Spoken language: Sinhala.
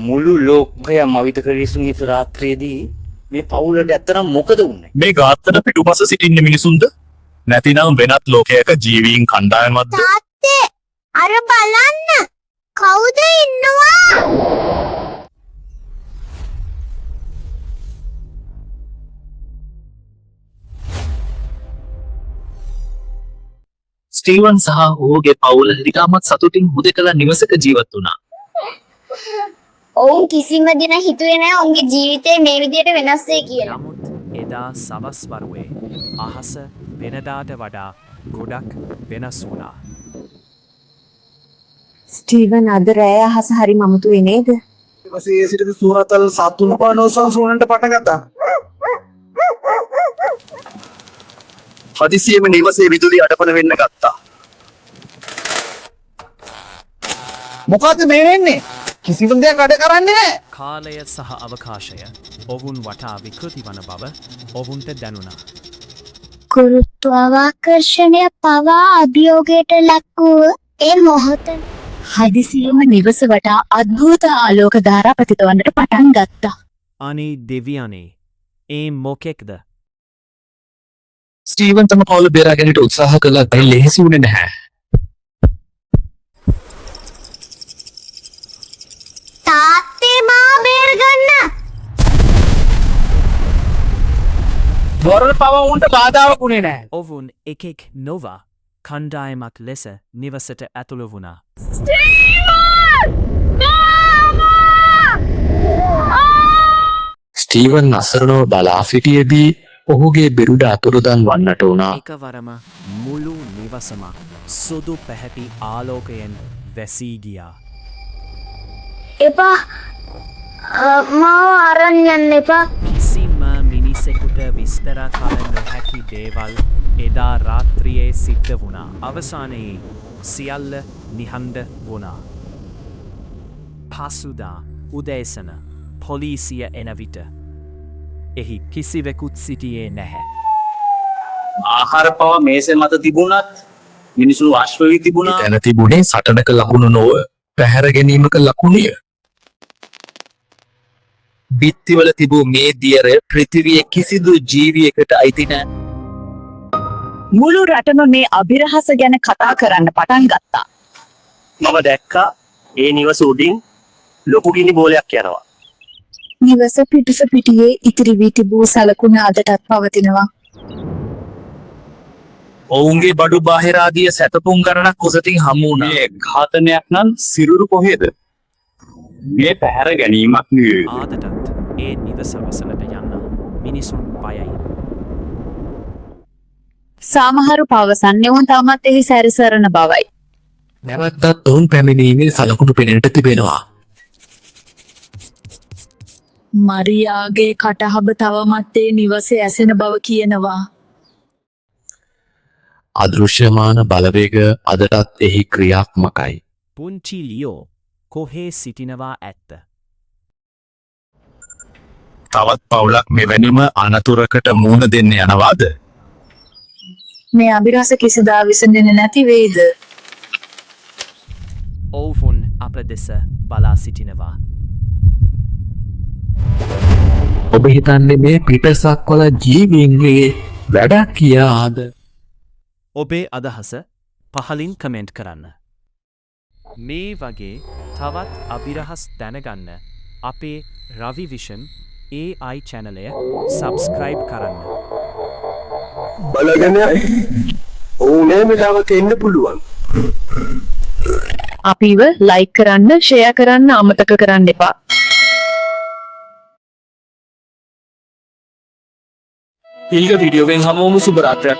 මුළු ලෝකයම අවිත කර විසුණු රාත්‍රියේදී මේ පවුලට ඇත්තටම මොකද වුනේ? මේ ගාත්තට පිටුපස සිටින්නේ මිනිසුන්ද? නැතිනම් වෙනත් ලෝකයක ජීවීන් කණ්ඩායමක්ද? තාත්තේ, අර බලන්න කවුද ඉන්නවා? ස්ටීවන් සහ ඔහුගේ පවුල ඉතාමත් සතුටින් හුදෙකලා නිවසක ජීවත් වුණා. ඔවුන් කිසිම දින හිතුවේ නෑ ඔවුන්ගේ ජීවිතේ මේ විදියට වෙනස් වෙයි කියලා. නමුත් එදා සවස් වරුවේ අහස වෙනදාට වඩා ගොඩක් වෙනස් වුණා. ස්ටීවන්, අද රෑ අහස හරි මමුතුයි නේද? නිවසේ සිටින සුරතල් සතුන් පා නොසන්සුනට පටන් ගත්තා. හදිසියෙම නිවසේ විදුලිය අඩපණ වෙන්න ගත්තා. මොකද්ද මේ වෙන්නේ? කිසිම දෙයක් වැඩ කරන්නේ නැහැ. කාලය සහ අවකාශය ඔවුන් වටා විකෘති වන බව ඔවුන්ට දැනුණා. ගුරුත්වාකර්ෂණය පවා අභියෝගයට ලක් වූ ඒ මොහොත හදිසියෙම නිවස වටා අද්භූත ආලෝක ධාරා පතිත වන්නට පටන් ගත්තා. අනේ දෙවියනේ, ඒ මොකෙක්ද? ස්ටීවන් තම පවුල බේරා ගැනීමට උත්සාහ කළා, ඒ ලෙහෙසි වුණේ නැහැ. තාත්තේ, මාව බේරගන්න. දොරල් පව උන්ට බාධාවක් වුණේ නැහැ. ඔවුන් එකෙක් නොව කණ්ඩායමක් ලෙස නිවසට ඇතුළු වුණා. ස්ටීවන් අසරණව බලා සිටියේදී ඔහුගේ බිරුඩ අතුරුදන් වන්නට වුණා. එකවරම මුළු නිවසම සුදු පැහැති ආලෝකයෙන් වැසී ගියා. එපා, මාව අරන් යන්න එපා. කිසිම මිනිසෙකුට විස්තර කළ නොහැකි දේවල් එදා රාත්‍රියේ සිද්ධ වුණා. අවසානයේ සියල්ල නිහඬ වුණා. පසුදා උදෑසන පොලිසිය එන විට එහි කිසිවෙකුත් සිටියේ නැහැ. ආහාර පවා මේසෙ මත තිබුණත් මිනිසුන් වශ්ව වී තිබුණා. එතැන තිබුණේ සටනක ලකුණු නොව පැහැර ගැනීමක ලකුණුය. බිත්තිවල තිබූ මේ දියර පෘථිවියේ කිසිදු ජීවියකට අයිති නෑ. මුළු රටම මේ අභිරහස ගැන කතා කරන්න පටන් ගත්තා. මම දැක්කා ඒ නිවස උඩින් ලොකු ගිනි බෝලයක් යනවා. නිවස පිටුස පිටියේ ඉතිරි වී තිබූ සලකුණ අදටත් පවතිනවා. ඔවුන්ගේ බඩු බාහිර ආදිය සැතපුම් ගණනක් උසටින් හමු වුණා. මේ ඝාතනයක් නම් සිරුරු කොහෙද? මේ පැහැර ගැනීමක් නෙවෙයි. ආදටත් ඒ නිවස වසලට යන්න මිනිසුන් බයයි. සමහරු පවසන්නේ ඔවුන් තවමත් එහි සැරිසරන බවයි. නැවතත් ඔවුන් පැමිණීමේ සලකුණු පෙනෙන්නට තිබෙනවා. මරියාගේ කටහබ තවමත් ඒ නිවසේ ඇසෙන බව කියනවා. අදෘශ්‍යමාන බලවේග අදටත් එහි ක්‍රියාත්මකයි. පුංචි ලියෝ කොහේ සිටිනවා ඇත්ත? තවත් පවුලක් මෙවැනිම අනතුරකට මුහුණ දෙන්න යනවාද? මේ අභිරහස කිසිදා විසඳෙන්නේ නැති වෙයිද? ඔවුන් අප දෙස බලා සිටිනවා. ඔබ හිතන්නේ මේ පිටසක්වල ජීවීන්ගේ වැඩක් කියාද? ඔබේ අදහස පහලින් කමෙන්ට් කරන්න. මේ වගේ තවත් අභිරහස් දැනගන්න අපේ රවි විෂන් AI චැනලය සබස්ක්‍රයිබ් කරන්න. බලගෙන ඕනෑම වෙලාවක එන්න පුළුවන්. අපිව ලයික් කරන්න, ෂෙයා කරන්න අමතක කරන්න එපා. ඊළඟ වීඩියෝවෙන් හමුවමු. සුබ රාත්‍රියක්.